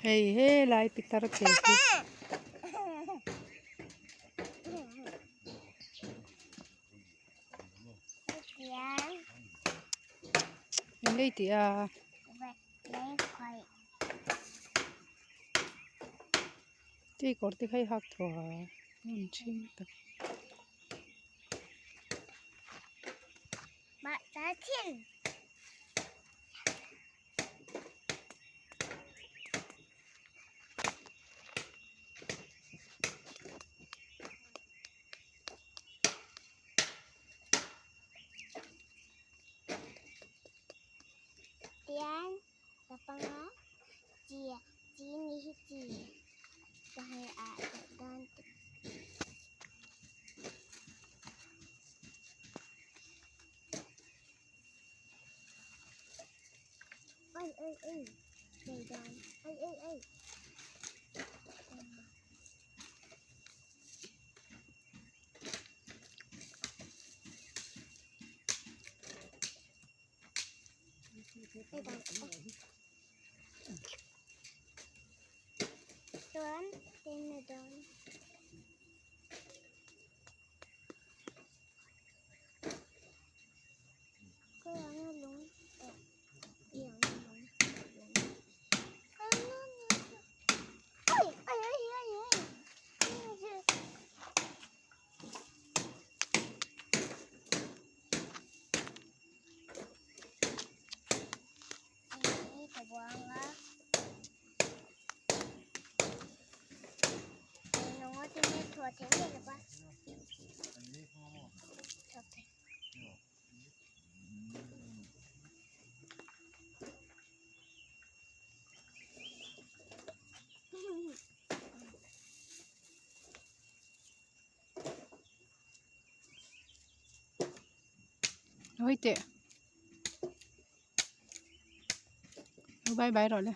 Hei helai pitar te hi. Eng ei tih a. Tui kawr te kha i hak thaw a hmun ṭhing tak. Tian ka panga chi chi ni hi chi pahnih ah dah dawn oi oi oi nei dawn oi oi oi. Chuan tin a dawn. Kawng lung eh iang lung lung oi oi oi oi oi. Ka buang a Hawi teh. Bye bye rawh le.